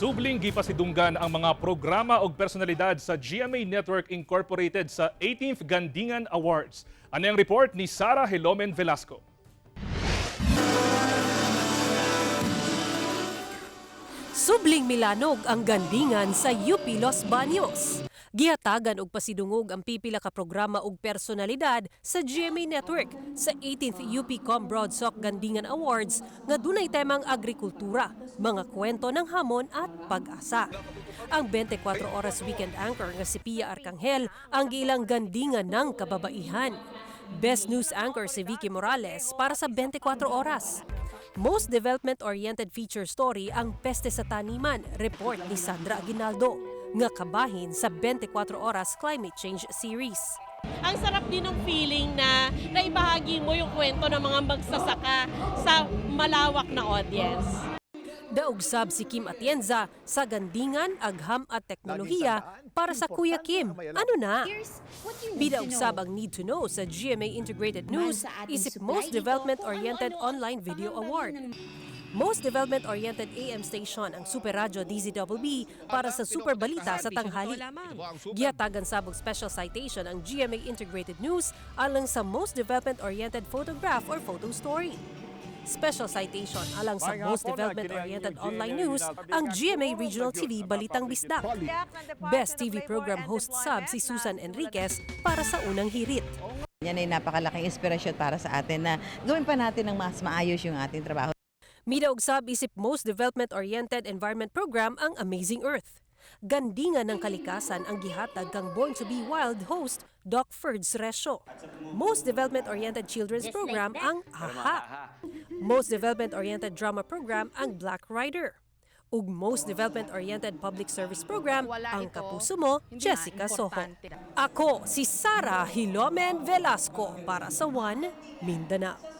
Subling gipasidunggan ang mga programa og personalidad sa GMA Network Incorporated sa 18th Gandingan Awards. Ano ang report ni Sara Hilomen Velasco? Subling milanog ang gandingan sa UP Los Baños. Gihatagan og pasidungog ang pipila ka programa ug personalidad sa GMA Network sa 18th UP Com Broadsoc Gandingan Awards nga dunay temang agrikultura, mga kwento ng hamon at pag-asa. Ang 24 Oras Weekend Anchor nga si Pia Arcangel ang giilang gandingan ng kababaihan. Best News Anchor si Vicky Morales para sa 24 Oras. Most Development-Oriented Feature Story ang Peste sa Taniman, report ni Sandra Aguinaldo, nga kabahin sa 24 Oras Climate Change Series. Ang sarap din ng feeling na naibahagi mo yung kwento ng mga magsasaka sa malawak na audience. Daog sab si Kim Atienza sa Gandingan, Agham at Teknolohiya para sa Kuya Kim. Ano na? Bida og sab ang Need to Know sa GMA Integrated News isip Most Development-Oriented Online Video Award. Most Development-Oriented AM Station ang Super Radio DZBB para sa Super Balita sa Tanghali. Gihatagan sab og special citation ang GMA Integrated News alang sa Most Development-Oriented Photograph or Photo Story. Special citation alang sa Most Development-Oriented Online News ang GMA Regional TV Balitang Bisdak. Best TV Program Host sab si Susan Enriquez para sa Unang Hirit. Yan ay napakalaking inspirasyon para sa atin na gawin pa natin ng mas maayos yung ating trabaho. Midaog sab isip Most Development-Oriented Environment Program ang Amazing Earth. Gandingan ng kalikasan ang gihatag kang Born to be Wild host Doc Ferds Resio. Most Development-Oriented Children's Program ang AHA. Most Development-Oriented Drama Program ang Black Rider. Ug Most Development-Oriented Public Service Program Wala ang ito, Kapuso Mo, hindi Jessica na Soho. importante. Ako si Sara Hilomen Velasco para sa One Mindanao.